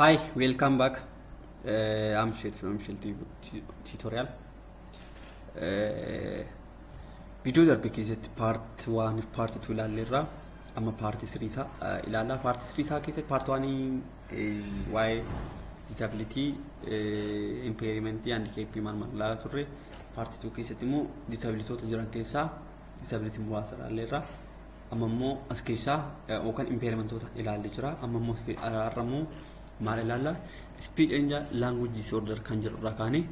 Hi, welcome back. I'm Shet from Shell Tutorial. Viidiyoo darbe keessatti part 1 fi part 2 ilaalleerra. Amma part 3 isaa ilaalla. Part 3 isaa keessatti part 1 waa'ee disability, impairment, handicap maal maal ilaalaa turre. Part 2 keessatti immoo disabilitoota jiran keessaa disability muraasa ilaalleerra. Amma immoo as keessaa yookaan impairmentoota ilaallee jira. Amma immoo har'a immoo maal ilaalla? Speech and language disorder kan jedhu irraa kaanee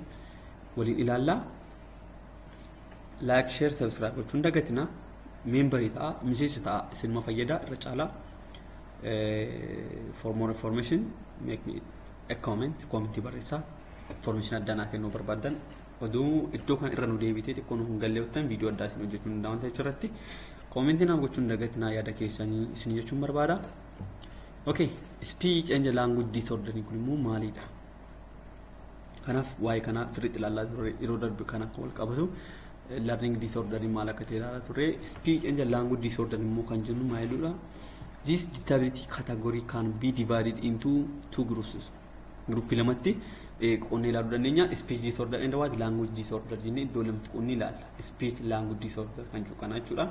waliin ilaalla. Like, share, subscribe gochuun dagatina. Memberii ta'a, miseensa ta'a, isinuma fayyada irra caalaa. For more information, make me a comment, commentii barreessaa. Information addaa naa kennuu barbaaddan oduu iddoo kana irra nu deebitee xiqqoo nu hin galle jettan, viidiyoo addaa isin hojjechuu danda'a waan ta'eef irratti commentii naaf gochuun dagatinaa, yaada keessanii isin jechuun barbaada. Okay, speech and language disorder kun immoo maalidha? Kanaaf waa'ee kanaa sirriitti ilaalaa turre. Yeroo darbe kana wal qabatu learning disorder maal akka ta'e ilaalaa turre. Speech and language disorder immoo kan jennu maalidha? This disability category can be divided into two groups. Gruppii lamatti qoonnee ilaaluu dandeenya. Speech disorder and what? Language disorder jennee iddoo lamatti qoonnee ilaalla. Speech language disorder kan jedhu kana jechuudha.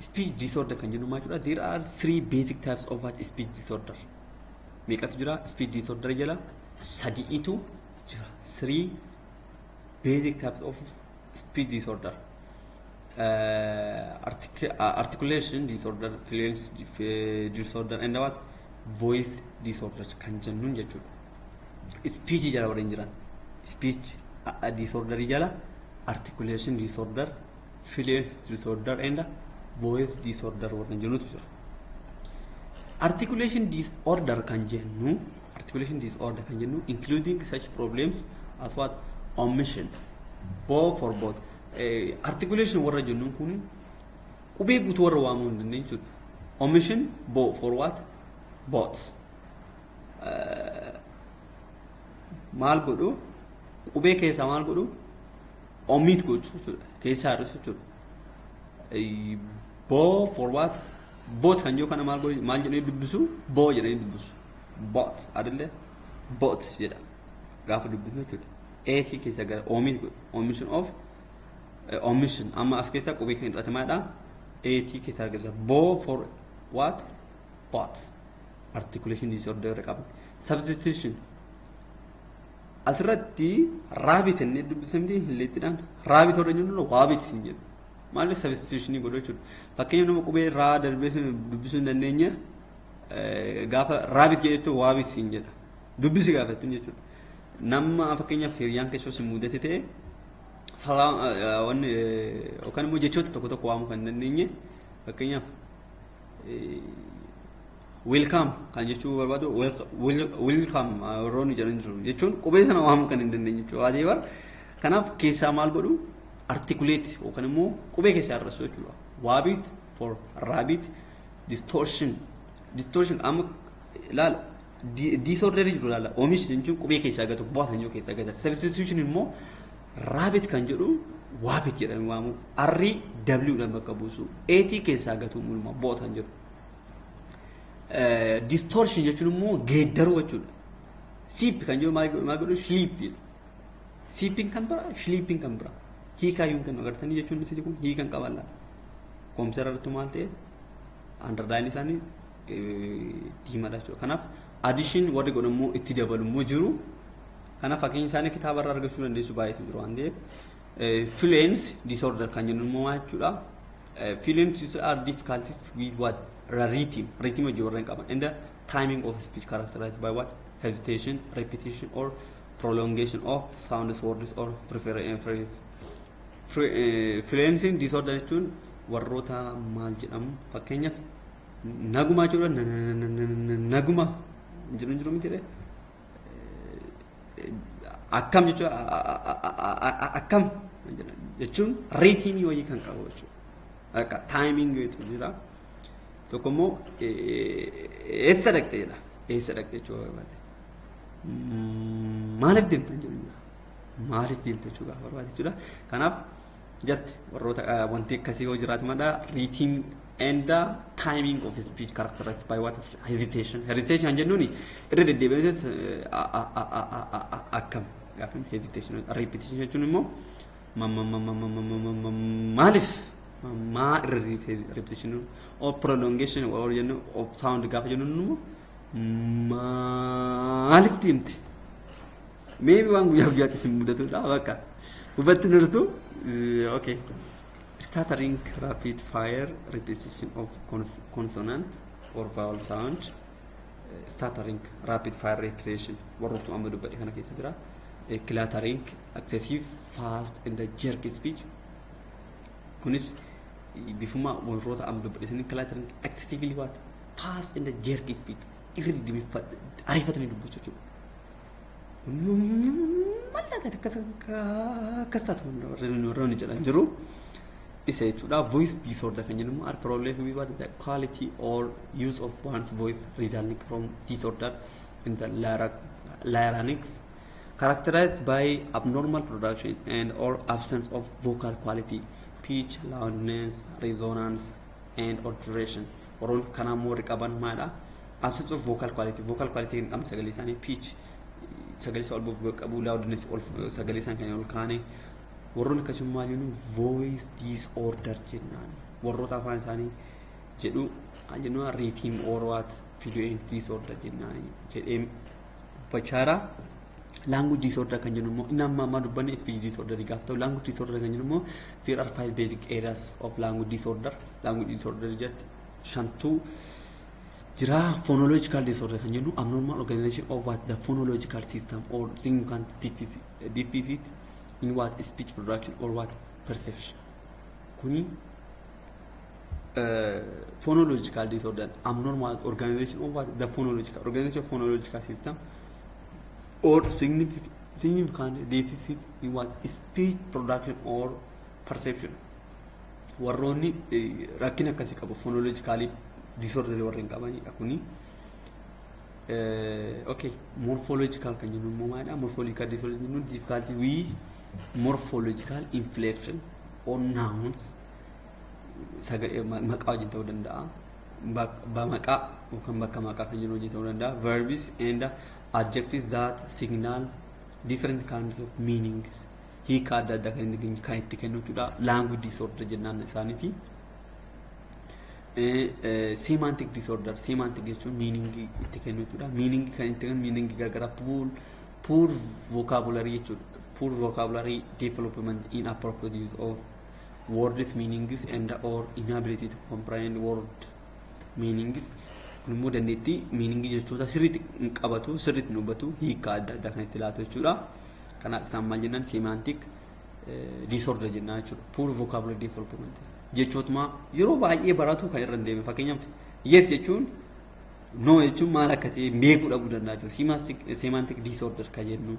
Speech disorder kan jennu maal jechuudha? There are three basic types of what? Speech disorder. Meeqatu jira? Speech disorder jala sadiitu jira. Three basic types of speech disorder. Articulation disorder, fluency disorder and what? Voice disorder kan jennuun jechuudha. Speech jala warreen jiran. Speech disorder jala articulation disorder, fluency disorder and voice disorder warreen jennutu jira. Articulation disorder kan jennu, articulation disorder kan jennu including such problems as what? Omission bo for both. Articulation warra jennuun kun qubee guutuu warra waamuu hin dandeenye jechuudha. Omission bo for what? Both. Maal godhu? Qubee keessaa maal godhu? Omit gochuu jechuudha. Keessaa hir'isu jechuudha. Bo for what? Both kan jiru kana maal godhu? Maal jedhanii dubbisu? Bo jedhanii dubbisu. Bot adillee bot jedha gaafa dubbisnu jechuudha. AT keessa gara omit godhu. Omission of omission amma as keessaa qubee kan hir'atamaadha. AT keessa argisa. Bo for what? Bot. Articulation disorder qaba. Substitution asirratti rabbit inni dubbisamti hilleettiidhaan rabbit warra jennu wabbit siin jedhu. Maaliif? Substitutionii godhu jechuudha. Fakkeenyaaf, nama qubee raa darbee dubbisuu hin dandeenye gaafa rabbit jedhetu wabbit siin jedha. Dubbisi gaafattuun jechuudha. Nama fakkeenyaaf hiriyaan keessoo si mudate ta'e salaam wanni yookaan immoo jechoota tokko tokko waamuu kan hin dandeenye, fakkeenyaaf welcome kan jechuu barbaadu welcome warroonni jedhan jiru jechuun qubee sana waamuu kan hin dandeenye jechuudha. Waatee bar kanaaf keessaa maal godhu? Articulate yookaan immoo qubee keessaa hir'isu jechuudha. Wabbit for rabbit. Distortion, distortion amma ilaala, disorder jiru ilaala. Omission jechuun qubee keessaa gatu, bu'aa kan jiru keessaa gata. Substitution immoo rabbit kan jedhu wabbit jedhanii waamu. R W dhaan bakka buusu. AT keessaa gatu mul'uma boot kan jedhu. Distortion jechuun immoo geeddaruu jechuudha. Sip kan jedhu maal godhu? Sleep jedhu. Sipiin kan bira, sleepiin kan bira. Hiikaayyuun kennu agartanii jechuun nuti kun hiikan qaban laata. Kompiitara irratti maal ta'e? Underline isaanii diimaadha jechuudha. Kanaaf addition warri godhan immoo itti dabalu immoo jiru. Kanaaf fakkeenya isaanii kitaaba irraa argachuu dandeessu, baay'eetu jiru waan ta'eef. Fluency disorder kan jennu immoo maal jechuudha? Fluency are difficulties with what? Rhythm. Rhythm hojii warreen qaban. And the timing of speech characterized by what? Hesitation, repetition or prolongation of sounds, words or preference. Fluency disorder jechuun warroota maal jedhamu? Fakkeenyaaf nagumaa jechuudha, naguma jiru jiru miti, akkam jechuudha, akkam jechuun rhythmii wayii kan qabu jechuudha. Akka timing jira. Tokko immoo eessa dhaqxe jedha. Eessa dhaqxe jechuu barbaade. Maaliif deemtan jedhu jira. Maaliif deemte jechuu gaafa barbaade jechuudha. Kanaaf Just warroota wanti akkasii yoo jiraatu mala rhythm and the timing of speech characterized by what? Hesitation. Hesitation jennuun irra deddeebi'ee akkam gaafin hesitation. Repetition jechuun immoo maaliif maa irra repetition or prolongation or jennu of sound gaafa jennu immoo maaliif deemte, maybe waan guyyaa guyyaatti isin mudatudha, bakka hubatti nirtu. Okay, stuttering, rapid fire repetition of consonant or vowel sound. Stuttering, rapid fire repetition, warroottu amma dubbadhe kana keessa jira. Cluttering, excessive fast and the jerky speech. Kunis bifuma warroota amma dubbadhe sanii, cluttering, excessively what, fast and the jerky speech, irra deddeebiin ariifatanii dubbachuu jechuudha. Maal taate, akkas akkas taate warroonni jedhan jiru. Isa jechuudha. Voice disorder kan jennu are problems with what, the quality or use of one's voice resulting from disorder in the larynx, characterized by abnormal production and or absence of vocal quality, pitch, loudness, resonance and or duration. Warroonni kanaa immoo warri qaban maalidha? Absence of vocal quality, vocal quality hin qabne, sagalee isaanii pitch, sagalee isaa ol buuf qabu, loudness ol sagalee isaan kan ol kaane, warroonni akkasuma maal jennu, voice disorder jennaan. Warroota afaan isaanii jedhu jennu rhythm or what, fluent disorder jennaan jedhee bachaara. Language disorder kan jennu immoo inni amma ammaa dubbanne speech disorder gaafa ta'u, language disorder kan jennu immoo there are five basic areas of language disorder. Language disorder jetti shantuu jira. Phonological disorder kan jennu abnormal organization of what, the phonological system or significant deficit in what, speech production or what, perception. Kuni phonological disorder, abnormal organization of what, the phonological organization of phonological system or significant deficit in what, speech production or perception. Warroonni rakkina akkasii qabu phonologically disorder warreen qabanidha kuni. Okay, morphological kan jennu immoo maalidha? Morphological disorder jennu difficulty with morphological inflection or nouns, maqaa wajjin ta'uu danda'a, maqaa yookaan bakka maqaa kan jennu wajjin ta'uu danda'a, verbs and adjectives that signal different kinds of meanings, hiika adda addaa kan itti kennu jechuudha. Language disorder jennaan isaaniiti. Semantic disorder, semantic jechuun meaning itti kennu jechuudha. Meaning kan itti kennu meaning garagaraa, poor vocabulary jechuudha. Poor vocabulary development, inappropriate use of words meanings and or inability to comprehend word meanings. Kun immoo dandeettii meaning jechoota sirriitti hin qabatu, sirriitti hin hubatu, hiika adda addaa kan itti laatu jechuudha. Kanaaf isaan maal jennaan? Semantic disorder jennaan jechuudha. Poor vocabulary development jechootuma yeroo baay'ee baratu kan irra hin deemne, fakkeenyaaf yes jechuun no jechuun maal akka ta'e beekuu dhabuu danda'a jechuudha. Semantic disorder kan jennu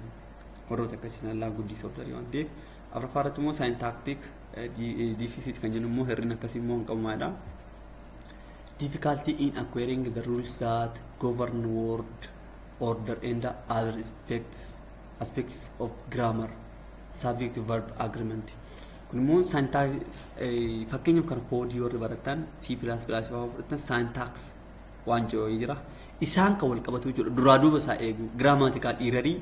warroota akkasii language disorder waan ta'eef. Afuraffaa irratti immoo syntactic deficit kan jennu immoo hir'ina akkasii immoo hin qabu maalidha? Difficulty in acquiring the rules that govern word order and other aspects of grammar, subject verb agreement. Kun immoo syntax, fakkeenyaaf kan koodii warri baratan C++ fa'aa fudhatan, syntax waan jedhu jira. Isaan kan wal qabatu jechuudha. Duraa duuba isaa eegu, grammatical errorii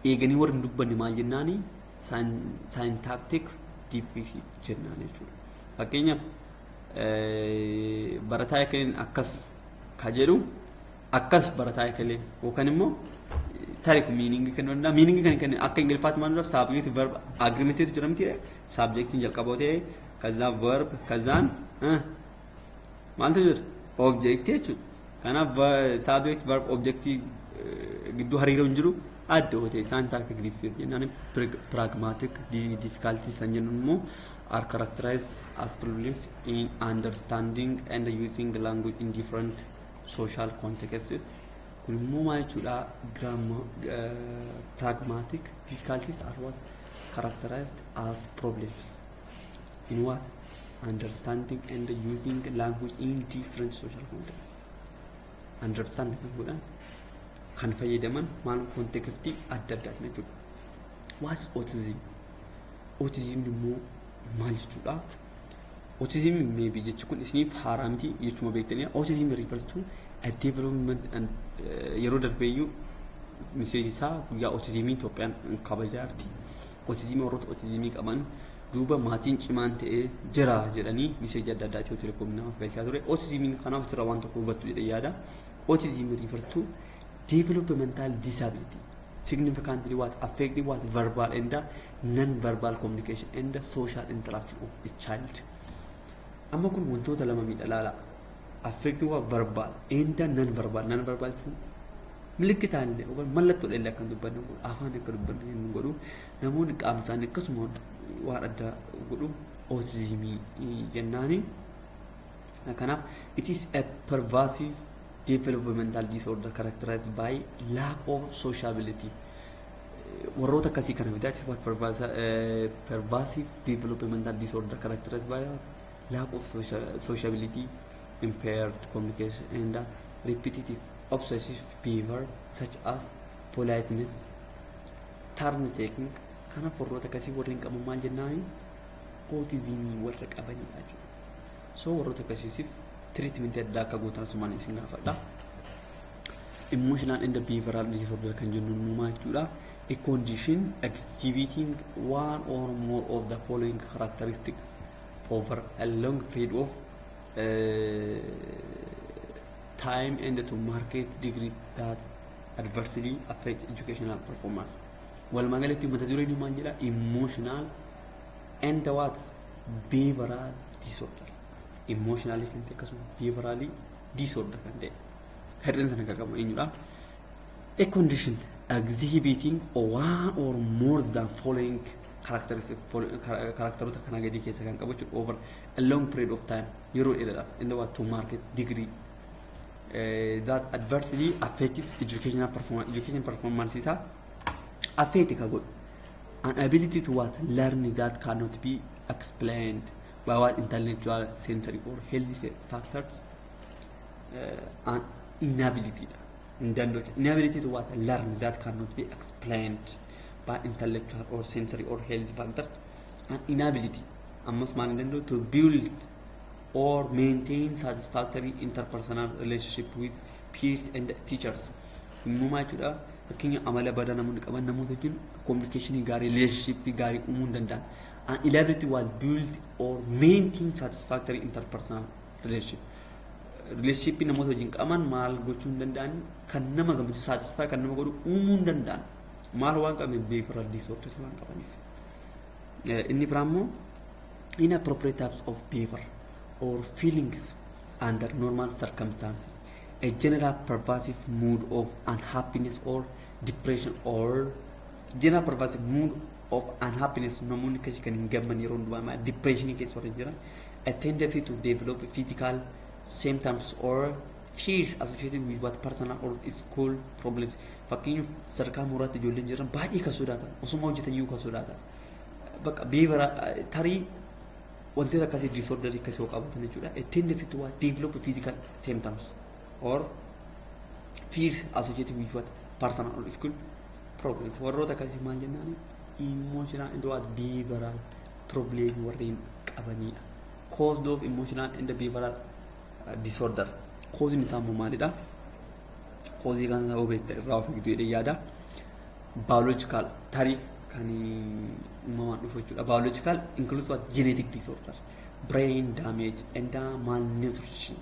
eeganii warri hin dubbanne maal jennaani? Syntactic deficit jennaan jechuudha. Fakkeenyaaf barataa ekeleen akkas ka jedhu, akkas barataa ekeleen, yookaan immoo tarii kun meaningii kennuu danda'a. Meaningii kan kennu akka Ingiliffaatti maal dura subject verb agreementiitu jira miti? Subjectiin jalqaboo ta'e, kazaan verb, kazaan maaltu jira? Object jechuudha. Kanaaf subject verb objectii gidduu hariiroon jiru adda yoo ta'e syntactic deficit jennaan. Pragmatic difficulties san jennu immoo are characterized as problems in understanding and using language in different social contexts. Kun immoo maal jechuudha? Pragmatic difficulties are what, characterized as problems in what, understanding and using language in different social contexts. Understand kan godhan, kan fayyadaman maal, contextii adda addaatiin jechuudha. What's autism? Autism immoo Maal jechuudha? Autism maybe jechi kun isiniif haaraa miti jechuma beektanii. Autism refers to a development and yeroo darbeeyyuu message isaa guyyaa autismii Itoophiyaan kabajaa jirti. Autismii warroota autismii qaban duuba maatiin cimaan ta'ee jira jedhanii message adda addaa Itiyoo Telekoom namaaf galchaa ture. Autismiin kanaaf jira waan tokko hubattu jedhee yaada. Autism refers to developmental disability significantly what affecting what verbal and the non-verbal communication and the social interaction of a child. Amma kun wantoota lama miidha laala. Affecting what verbal and the non-verbal. Non-verbal jechuun milikitaan illee yookaan mallattoodha illee akka hin dubbanne godhu, afaan akka dubbanne hin godhu, namoonni qaama isaanii akkasuma waan addaa godhu autismii jennaani. Kanaaf it is a pervasive developmental disorder characterized by lack of sociability. Warroota akkasii kana bitaa, it is what pervasive developmental disorder characterized by what? Lack of sociability, impaired communication and repetitive obsessive behavior such as politeness, turn taking. Kanaaf warroota akkasii warreen qaban maal jennaani? Autismii warra qabanidha jechuudha. So warroota akkasiisiif treatmentii addaa akka gootan asumaan isin gaafadha. Emotional and behavioral disorder kan jennuun immoo maal jechuudha? A condition exhibiting one or more of the following characteristics over a long period of time and to marked degree that adversely affect educational performance. Walumaa galatti mata dureen maal jedha? Emotional and what behavioral disorder. Emotionally kan ta'e akkasuma behaviorally disorder kan ta'e. Hir'ina sana kan qabu eenyudha? A condition exhibiting one or more than following characteristic, characteroota kana gadii keessa kan qabu jechuudha, over a long period of time, yeroo dheeraadhaaf, in the what to marked degree that adversely affects educational performance, education performance isaa affect ka godhu, an ability to what learn that cannot be explained by what intellectual, sensory or health factors, an inability dha hin danda'u, inability to what learn that cannot be explained by intellectual or sensory or health factors, an inability ammas maal hin danda'u to build or maintain satisfactory interpersonal relationship with peers and teachers. Immoo jechuudha, fakkeenya amala badaa namoonni qaban namoota wajjin communication gaarii, relationship gaarii uumuu hin danda'an. An inability was build or maintain satisfactory interpersonal relationship, relationship namoota wajjin qaban maal gochuu hin danda'an, kan nama gammachiisu, satisfy kan nama godhu uumuu hin danda'an. Maal waan qabaniif? Behavioral disorder waan qabaniif. Inni biraa immoo inappropriate types of behavior or feelings under normal circumstances, a general pervasive mood of unhappiness or depression or general pervasive mood of unhappiness, namoonni akkasii kan hin gammanne yeroo hundumaa depression keessa warra jiran, a tendency to develop physical symptoms or fears associated with what personal or school problems. Fakkeenyaaf sadarkaa mooraatti ijoolleen jiran baay'ee kan sodaatan, osuma hojjetan iyyuu kan sodaatan, bakka behavior tarii wantoota akkasii disorder akkasii yoo qabaatan jechuudha. A tendency to what develop physical symptoms or fears associated with what personal or school problems. Warroota akkasii maal jennaani? Emotional and what behavioral problem warreen qabanidha. Cause of emotional and behavioral disorder, causein isaa immoo maalidha? Cause kana yoo beekte irraa of eegdu jedhee yaada. Biological, tarii kan uumamaan dhufu jechuudha. Biological includes what genetic disorder, brain damage and malnutrition,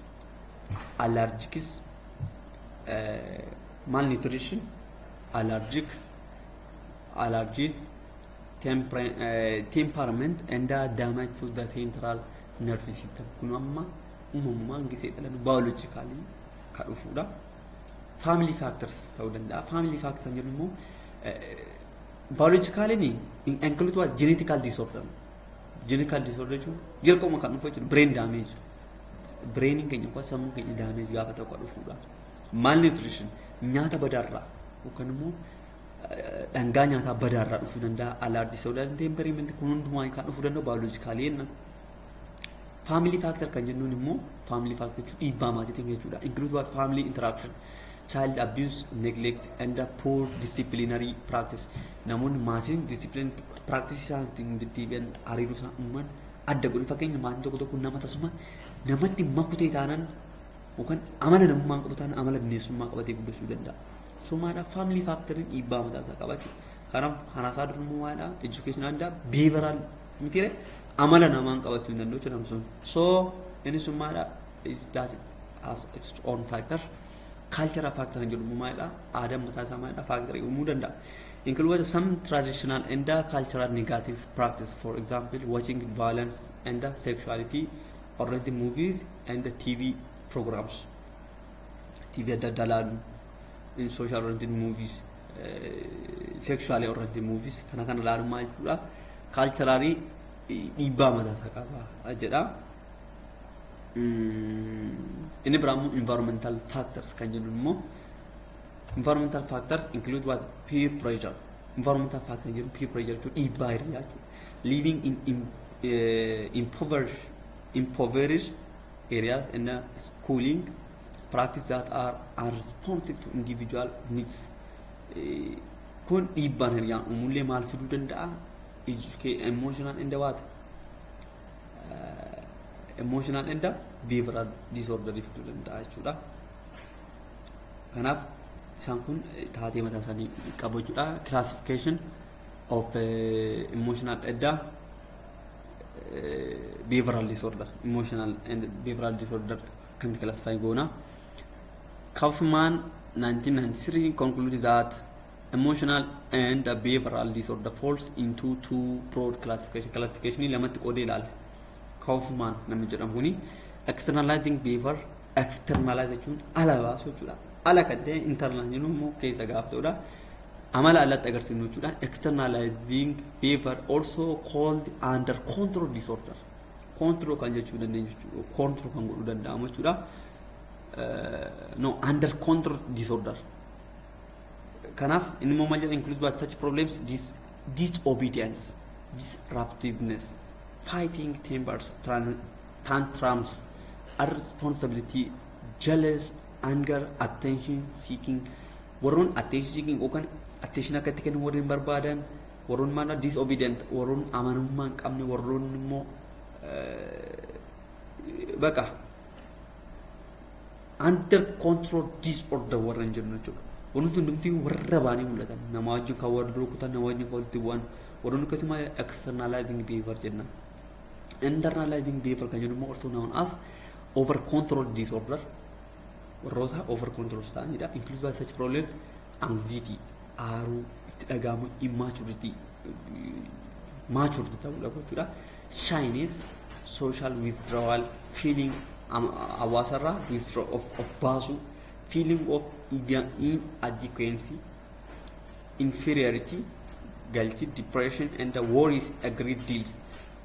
allergics, malnutrition, allergic, allergies, temperament and damage to the central nervous system. Kun amma uumamumaan gisee dhalannu biologically ka dhufuudha. Family factors ta'uu danda'a. Family factors kan jennu immoo biologically include what genetical disorder. Genetical disorder jechuun jalqabuma kan dhufu jechuudha. Brain damage. Brainiin keenya yookaan sammuun keenya damage gaafa ta'u kan dhufuudha. Malnutrition, nyaata badaarraa yookaan immoo dhangaa nyaataa badaarraa dhufuu danda'a. Allergy ta'uu danda'a. Temperament, kun hundumaa kan dhufuu danda'u biologically jenna. Family factor kan jennuun immoo family factor jechuun dhiibbaa maatiitiin jechuudha. Include what family interaction. Child abuse, neglect and poor disciplinary practice. Namoonni maatiin discipline practice isaan ittiin deddeebi'an, hariiroo isaan uuman adda godhu. Fakkeenya, maatiin tokko tokko nama tasuma namatti makutee taanaan yookaan amala namummaa qabu taanaan amala bineensummaa qabatee guddachuu danda'a. So maadha, family factoriin dhiibbaa mataa isaa qaba jechuudha. Kanaaf hanaasaa durummaa maadha, education addaa behavioral mitiire amala namaan qabachuu hin danda'u jechuudha sun. So inni sun maadha, is that it has its own factor. Cultural factor kan jedhamu maalidha? Aadaan mataa isaa maalidha? Factor uumuu danda'a. Include some traditional and cultural negative practice, for example, watching violence and sexuality oriented movies and TV programs. TV adda addaa ilaalu, in social oriented movies, sexually oriented movies kana kana ilaalu maal jechuudha? Culturally dhiibbaa mataa isaa qaba jedha. Inni biraa immoo environmental factors kan jennu immoo, environmental factors include what? Peer pressure. Environmental factors jedhu peer pressure jechuun dhiibbaa hiriyaa jechuudha. Living in impoverished areas and schooling practices that are unresponsive to individual needs. Kun dhiibbaan hiriyaan uumullee maal fiduu danda'a? Emotional and what? Emotional and behavioral disorder fiduu danda'a jechuudha. Kanaaf isaan kun taatee mataa isaanii qabu jechuudha. Classification of emotional and behavioral disorder. Emotional and behavioral disorder akkamitti classify goona? Kaufman 1993 concluded that emotional and behavioral disorder falls into two broad classification. Classification lamatti qoodee ilaala. Kaufman namni jedhamu kuni externalizing behavior, externalize jechuun ala baasuu jechuudha. Ala kan ta'e, internal jennuun immoo keessa gaafa ta'udha. Amala alatti agarsiifnu jechuudha. Externalizing behavior, also called under control disorder. Control kan jechuu dandeenyu jechuudha. Control kan godhuu danda'amu jechuudha. No, under control disorder. Kanaaf inni immoo maal jedha? Includes but such problems disobedience, disruptiveness, fighting tempers, tantrums, irresponsibility, jealous, anger, attention seeking. Warroon attention seeking yookaan attention akka itti kennu warreen barbaadan, warroon maal, disobedient, warroon amanamummaa hin qabne, warroon immoo baqa under control disorder warreen jennu jechuudha. Wanti hundumtii warra baanii mul'atan, nama wajjin kan wal rukutan, nama wajjin kan walitti bu'an, warroonni akkasuma externalizing behavior jenna. Internalizing behavior kan jennu immoo also known as over control disorder, warroota over control ta'anidha. Includes by such problems anxiety, aaruu, itti dhaga'amu, immaturity, maturity ta'uudha jechuudha. Shyness, social withdrawal, feeling hawaasarraa withdraw of baasuu, feeling of inadequacy, inferiority, guilty, depression and the worries a great deals.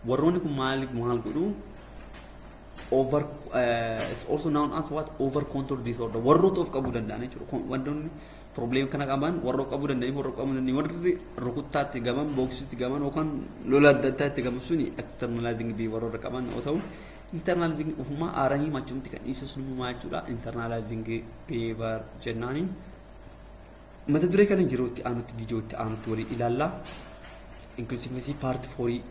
Warroonni kun maal maal godhu? Over is also known as what? Over control disorder. Warroota of qabuu danda'an jechuudha. Wantoonni problem kana qaban warra qabuu danda'an, warra qabuu danda'an, warri rukuttaatti gaman, booksitti gaman yookaan lola adda addaatti gaman suni externalizing behavior warra qaban yoo ta'u, internalizing ofumaa aaranii machumti kan dhiisa sun maal jechuudha? Internalizing behavior jennaani. Mata duree kana yeroo itti aanutti, viidiyoo itti aanutti waliin ilaalla. Inclusiveness part 4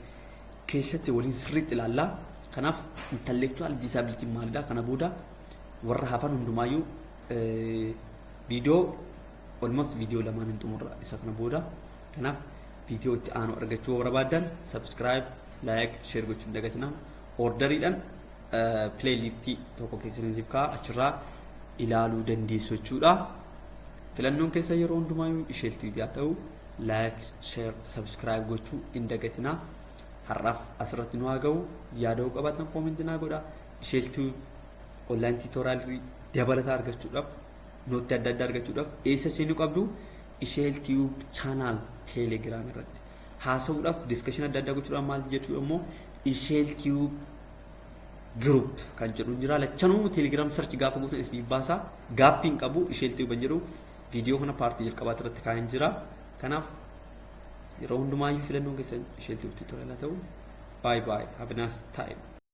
keessatti waliin sirriitti ilaalla. Kanaaf intellectual disability maalidha? Kana booda warra hafan hundumaayyuu viidiyoo, almost viidiyoo lamaan hin xumurra isa kana booda. Kanaaf viidiyoo itti aanu argachuu barbaadan subscribe, like, share gochuu hin dagatinaa. Orderiidhaan playlistii tokko keessaniif ka'a, achirraa ilaaluu dandeessu jechuudha. Filannoon keessa yeroo hundumaayyuu ishee TV haa ta'u, like, share, subscribe gochuu hin dagatinaa. Har'aaf asirratti nu haa ga'u. Yaada yoo qabaatan comment naa godha. Isheeltuu online tutorialii dabalataa argachuudhaaf, note adda addaa argachuudhaaf eessa seenuu qabdu? Isheel Tube channel Telegram irratti haasa'uudhaaf, discussion adda addaa gochuudhaaf maal jechuu immoo Isheel Tube group kan jedhu jira. Lachanuu Telegram search gaafa gootan isiniif baasa. Gaaffii hin qabu. Isheel Tube kan jedhu viidiyoo kana partii jalqabaatti irratti kaa'een jira. Kanaaf yeroo hundumaayyuu filannoon keessan Isheel Tube tutorial ta'u. Bye bye, have a nice time.